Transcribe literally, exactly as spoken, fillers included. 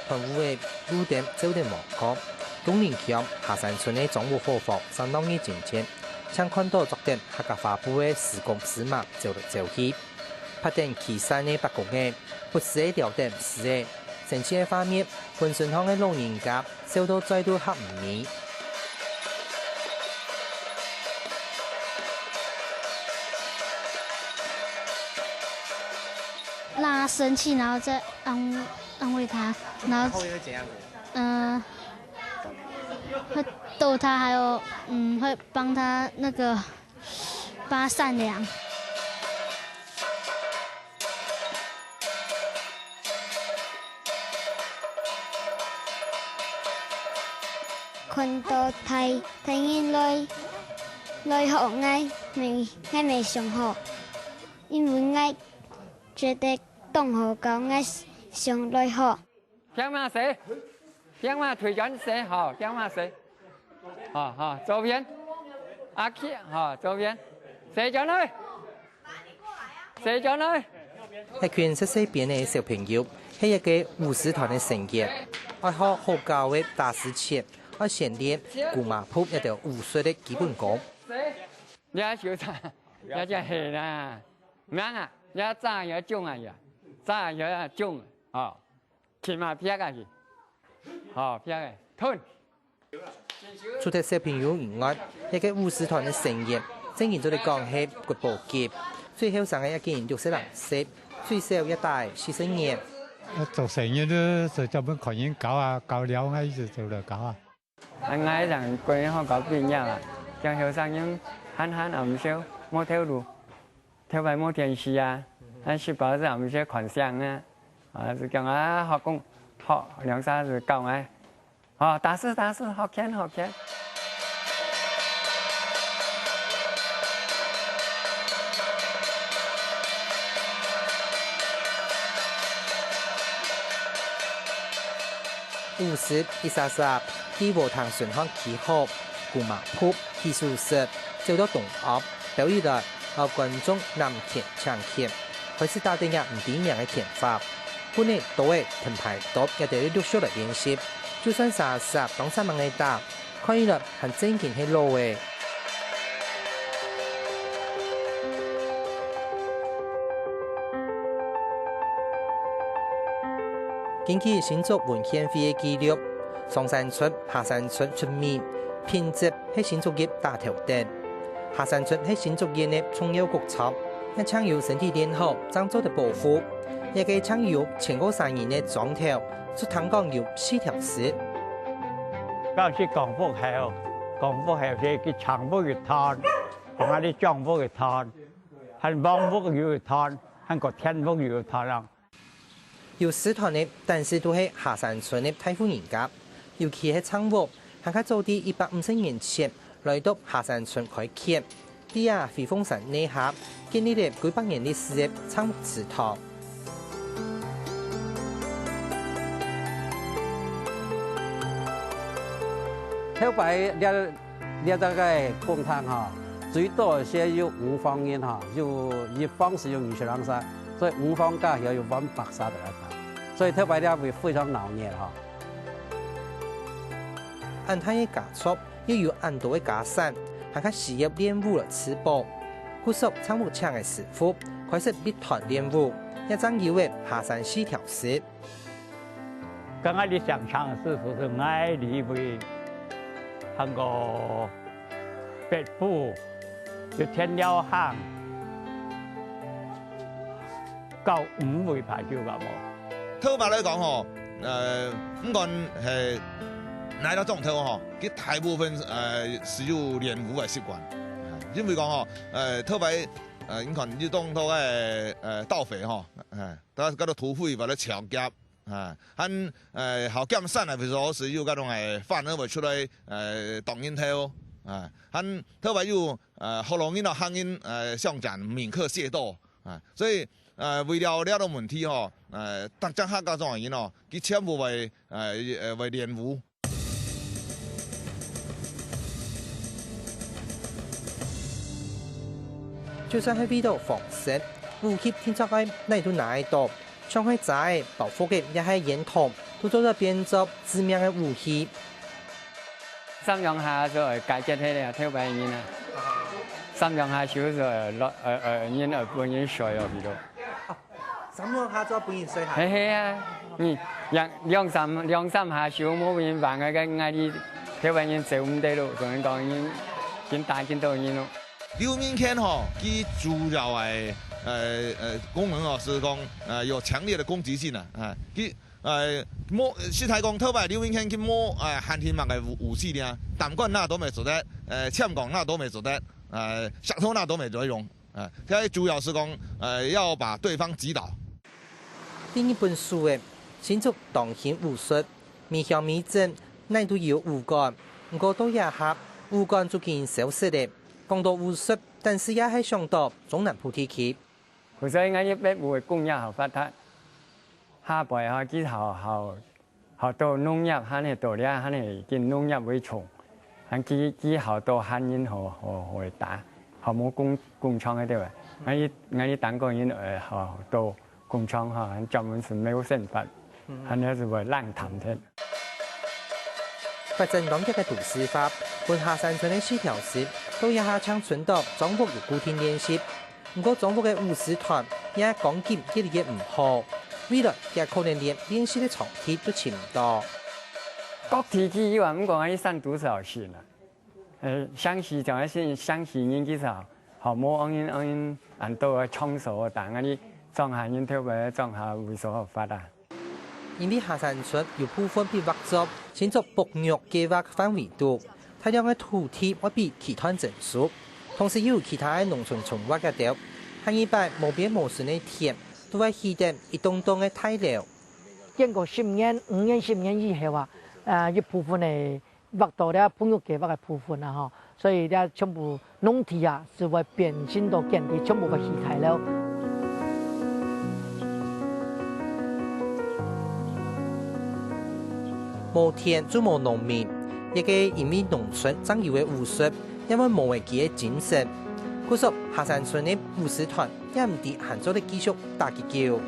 團屋个路燈照等無光，工人強下山村个裝屋伙房，相當个整潔，淨看到著等客家花布个師公師嫲走來走去。 拍等企山个伯公仔，不時仔撩等獅仔，生趣个畫面，分身旁个老人家笑到嘴都合毋密。讓他生氣，然後再安安慰他，然後後面會怎樣子？嗯、會逗他，還有嗯，會幫他那個 幫他善良。看到大大人來來學，𠊎乜𠊎乜想學，因為𠊎覺得當好搞，𠊎想來學。 向那斜，向那腿轉斜，好，向那斜。好，好，左邊。阿K，好，左邊。斜轉來，斜轉來。一群細細邊个小朋友，係一個舞獅團个成員，愛學好搞个打獅楔，愛先練姑媽步一條武術个基本功。你愛手掌，你愛這樣啦，毋係啊，你愛抓，你愛中啊，你愛抓，你愛中，好。 起碼劈下去，好，劈下去，吞。除忒小朋友以外，這個舞獅團个成員，正經做得講係國寶級。最後生个已經六十零歲，最少也大四十年。做生意都做專門看人搞啊，搞了，𠊎一直做了搞啊。 𠊎正國小學校畢業啊，像後生人閒閒暗晡無頭路，頭擺無電視啊，𠊎食飽就暗晡看相啊，啊就講啊學功學兩三就教𠊎，哦，打獅打獅，學拳學拳。 舞獅一儕儕，在禾埕順項區號，姑媽步、起手式，走到東岸，表演來，摎觀眾攬拳、搶拳，開始打等這毋知名个拳法。本來多个藤牌桌也得陸續來練習，就算儕儕當煞猛个打， 看起來還正經係老欸。根據新竹文獻會个記錄，上山出、下山出出名，品質係新竹人打頭等。下山出係新竹人个重要谷場，也淨有身體練好，正做得保護。這個淨有千過儕人个庄頭，就聽講有四條獅。 講係光復後，光復後係佢長屋一段，講啊你長屋一段，還黃屋又一段，還過田屋又一段啊。有獅團个，單是都係下山村个大戶人家，尤其係長屋，還較早在一百五十年前，來到下山村開墾。 在這飛鳳山內下，建立了幾百年歷史个長屋獅團。頭擺這這隻个公廳吼，最多係有五房人吼，有一房係有二十零儕，所以五房加起來有萬八儕个人，所以頭擺這位非常鬧熱吼。恁大个家族， 又有恁多个家產，還較需要練武來自保。故所長屋請个師傅，開始密團練武，也正有了下山四條獅。剛開始請請个師傅係𠊎李偉，還過伯父，有田耀行。 教五位牌手个無？頭擺來講吼，呃，毋管係哪一個莊頭吼，佢大部分，呃，係有練武个習慣。因為講吼，呃，頭擺，呃，你看，你當多个，呃，盜匪吼，哎，大家都土匪，把佢搶劫，啊，還，呃，好劍山啊，比如說係有該種，哎，販仔會出來，呃，擋人頭，啊，還頭擺有，呃，學老人啊，行人，呃，相戰，銘刻械鬥， 啊，所以，呃，為了這個問題吼，呃，逐隻客家莊人哦，佢全部會，呃，呃，會練武。就算係為著防身，武器定著愛哪都拿得到，像係遮仔、包袱仔也係煙筒，都做得變做致命个武器。三兩下就會解決忒了，頭擺人啊。三兩下手就會落，呃，呃，人會分人摔落去咯。三兩下就分人摔下。嘿嘿啊，你兩，兩三，兩三下手無分人還个，該𠊎俚頭擺人走毋得咯，所以講人緊打緊多人咯。劉明謙吼，佢主要个，呃，呃，功能哦，係講，呃，有強烈的攻擊性啊，啊，佢 呃，無，實在講，頭擺劉明謙佢無，呃，限定麼个武，武器呢，彈管那都沒做得，呃，槍管那都沒做得，呃，石頭那都沒得用，啊，佢主要係講，呃，要把對方擊倒。在日本時節，新竹當興武術，每鄉每鎮哪都有武館，毋過到這下，武館就緊消失了。講到武術，但係也係想到中南部地區。 故所以𠊎俚北部个工業好發達，下背吼，佢好，好，好多農業，還係到這，還係以農業為重，還佢，佢好多閒人好，好，好打，好無工，工廠个對吧？𠊎俚，𠊎俚當個人，呃，好多工廠吼，還專門係無生活，還係會冷淡忒。發展當遽个都市化，分下山村个四條線，到這下淨伸到莊屋有固定練習。 毋過莊屋个舞獅團也光景越來越毋好，未來也可能連練習个場地都尋毋到。各地區有啊，毋過𠊎俚山肚少先啊。呃，城市像係城市人較少，吼，無恁樣恁樣恁多个場所，但𠊎俚莊下人頭擺莊下為所好發啊。 因為下山村有部分被劃作新竹保育計畫範圍肚，大量个土地會被其他人徵收，同時又有其他个農村重劃个兜，下二擺無邊無脣个田，都會起等一棟棟个大樓。經過十年、五年、十年以後啊，啊，一部分个 劃到這保育計畫个部分啊，吼，所以這全部農地啊，係會變成到耕地，全部會起大樓。無田就無農民，這個因為農村正有个武術，也會無了佢个精神。故所下山村个舞獅團，也毋知還做得繼續打幾久。